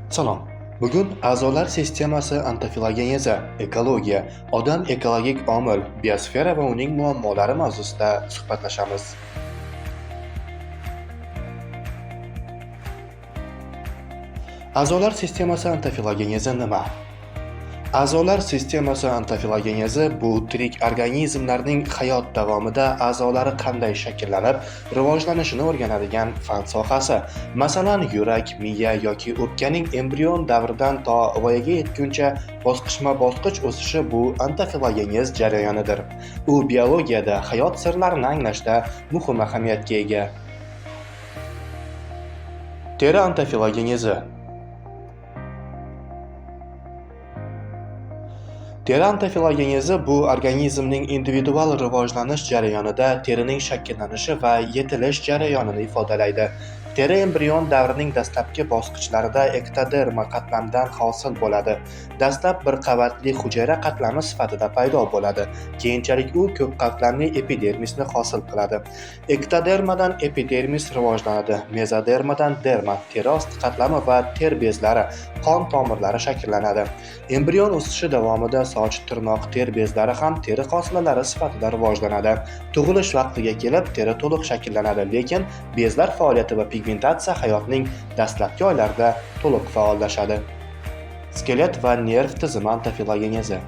Salom. Bugun a'zolar sistemasi antofilogenezi, ekologiya, odam ekologik omil, biosfera va uning muammolari mavzusida suhbatlashamiz. A'zolar sistemasi antofilogenezi nima? A'zolar sistemasi antofilogenezi bu tirik organizmlarning hayot davomida a'zolari qanday shakllanib, rivojlanishini o'rganadigan fan sohasi. Masalan, yurak, miya yoki o'pkaning embrion davridan to voyaga yetguncha bosqichma-bosqich o'sishi bu antofilogenez jarayonidir. U biologiyada hayot sirlarini anglashda muhim ahamiyatga ega. Teri antofilogenezi. Teri antofilogenezi bu organizmning individual rivojlanish jarayonida terining shakllanishi va yetilish jarayonini ifodalaydi. Teri embrion davrining dastlabki bosqichlarida ektoderma qatlamdan hosil bo'ladi. Dastlab bir qavatli hujayra qatlami sifatida paydo bo'ladi. Keyinchalik u ko'p qatlamli epidermisni hosil qiladi. Ektodermadan epidermis rivojlanadi. Mezodermadan derma, teri osti qatlami va ter bezlari, qon tomirlari shakllanadi. Embrion o'sishi davomida soch, tirnoq, ter bezlari ham teri hosilalari sifatida rivojlanadi. Tug'ilish vaqtiga kelib teri to'liq shakllanadi, lekin bezlar faoliyati va pigmentatsiya hayotning dastlabki oylarida to'liq faollashadi. Skelet va nerv tizimi antofilogenezi.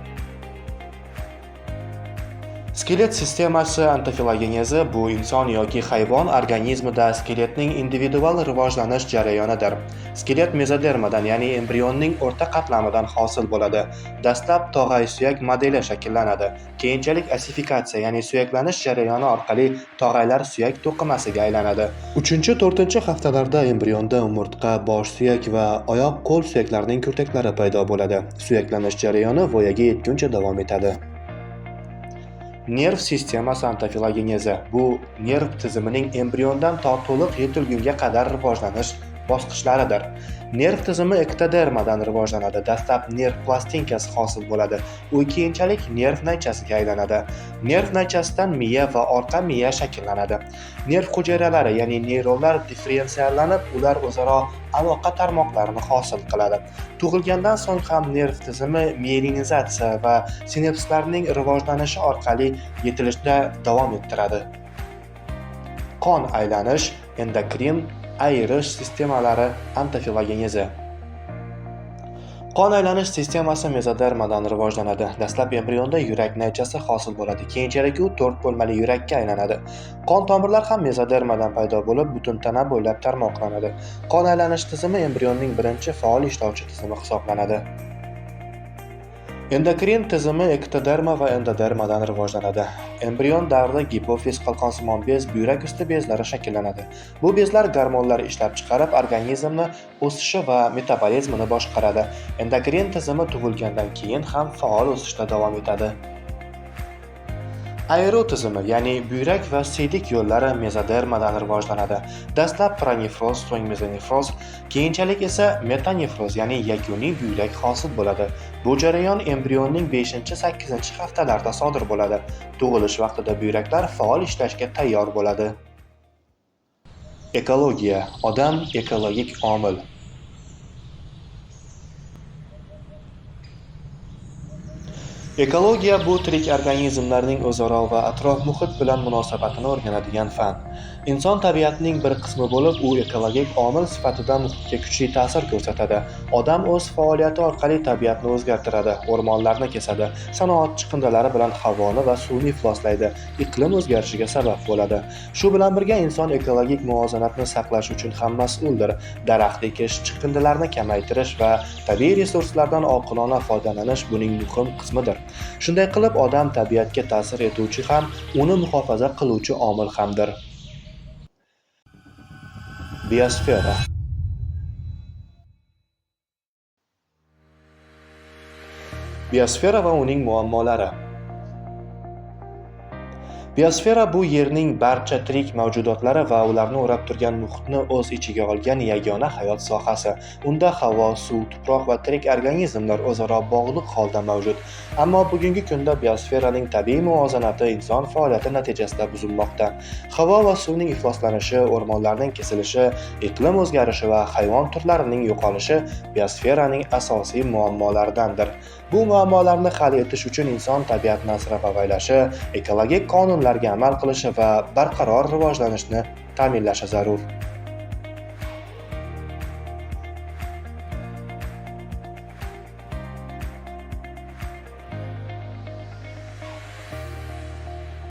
Skelet sistemasi antofilogenezi bu inson yoki hayvon organizmida skeletning individual rivojlanish jarayonidir. Skelet mezodermadan, ya'ni embrionning o'rta qatlamidan hosil bo'ladi. Dastlab tog'ay suyak modeli shakllanadi. Keyinchalik ossifikatsiya, ya'ni suyaklanish jarayoni orqali tog'aylar suyak to'qimasiga aylanadi. 3-4 haftalarda embrionda umurtqa, bosh suyak va oyoq-qo'l suyaklarining kurtaklari paydo bo'ladi. Suyaklanish jarayoni voyaga yetguncha davom etadi. Nerv sistemasi antofilogenezi bu nerv tizimining embriondan to to'liq yetilgunga qadar rivojlanish bosqichlaridir. Nerv tizimi ektodermadan rivojlanadi. Dastlab nerv plastinkasi hosil bo'ladi. U keyinchalik nerv naychasiga aylanadi. Nerv naychasidan miya va orqa miya shakllanadi. Nerv hujayralari, ya'ni neyronlar differensiallanib, ular o'zaro aloqa tarmoqlarini hosil qiladi. Tug'ilgandan so'ng ham nerv tizimi miyelinizatsiya va sinapslarning rivojlanishi orqali yetilishda davom ettiradi. Qon aylanish, endokrin, ayirish sistemalari antofilogenezi. Qon aylanish sistemasi mezodermadan rivojlanadi. Dastlab embrionda yurak naychasi hosil bo'ladi. Keyinchalik u 4 bo'lmali yurakka aylanadi. Qon tomirlar ham mezodermadan paydo bo'lib, butun tana bo'ylab tarmoqlanadi. Qon aylanish tizimi embrionning birinchi faol ishlovchi tizimi hisoblanadi. Endokrin tizimi ektoderma va endodermadan rivojlanadi. Embrion davrida gipofiz, qalqonsimon bez, buyrak usti bezlari shakllanadi. Bu bezlar gormonlar ishlab chiqarib, organizmni o'sishi va metabolizmini boshqaradi. Endokrin tizimi tug'ilgandan keyin ham faol o'sishda davom etadi. Aerob tizimi, ya'ni buyrak va siydik yo'llari mezodermadan rivojlanadi. Dastlab pronefroz, so'ng mezonefroz, keyinchalik esa metanefroz, ya'ni yakuniy buyrak hosil bo'ladi. Bu jarayon embrionning 5-8 haftalarda sodir bo'ladi. Tug'ilish vaqtida buyraklar faol ishlashga tayyor bo'ladi. Ekologiya, odam ekologik omil. Ekologiya bu tirik organizmlarning o'zaro va atrof-muhit bilan munosabatini o'rganadigan fan. Inson tabiatning bir qismi bo'lib, u ekologik omil sifatida muhitga kuchli ta'sir ko'rsatadi. Odam o'z faoliyati orqali tabiatni o'zgartiradi, o'rmonlarni kesadi, sanoat chiqindilari bilan havoni va suvni ifloslaydi, iqlim o'zgarishiga sabab bo'ladi. Shu bilan birga inson ekologik muvozanatni saqlash uchun ham mas'uldir. Daraxt ekish, chiqindilarni kamaytirish va tabiiy resurslardan oqilona foydalanish buning muhim qismidir. Shunday qilib, odam tabiatga ta'sir etuvchi ham, uni muhofaza qiluvchi omil hamdir. Biosfera. Biosfera va uning muammolari. Biosfera bu yerning barcha tirik mavjudotlari va ularni o'rab turgan muhitni o'z ichiga olgan yagona hayot sohasi. Unda havo, suv, tuproq va tirik organizmlar o'zaro bog'liq holda mavjud. Ammo bugungi kunda biosferaning tabiiy muvozanati inson faoliyati natijasida buzilmoqda. Havo va suvning ifloslanishi, o'rmonlarning kesilishi, iqlim o'zgarishi va hayvon turlarining yo'qolishi biosferaning asosiy muammolaridandir. Bu muammolarni hal etish uchun inson tabiatni asrab avaylashi, ekologik qonunlarga amal qilishi va barqaror rivojlanishni ta'minlashi zarur.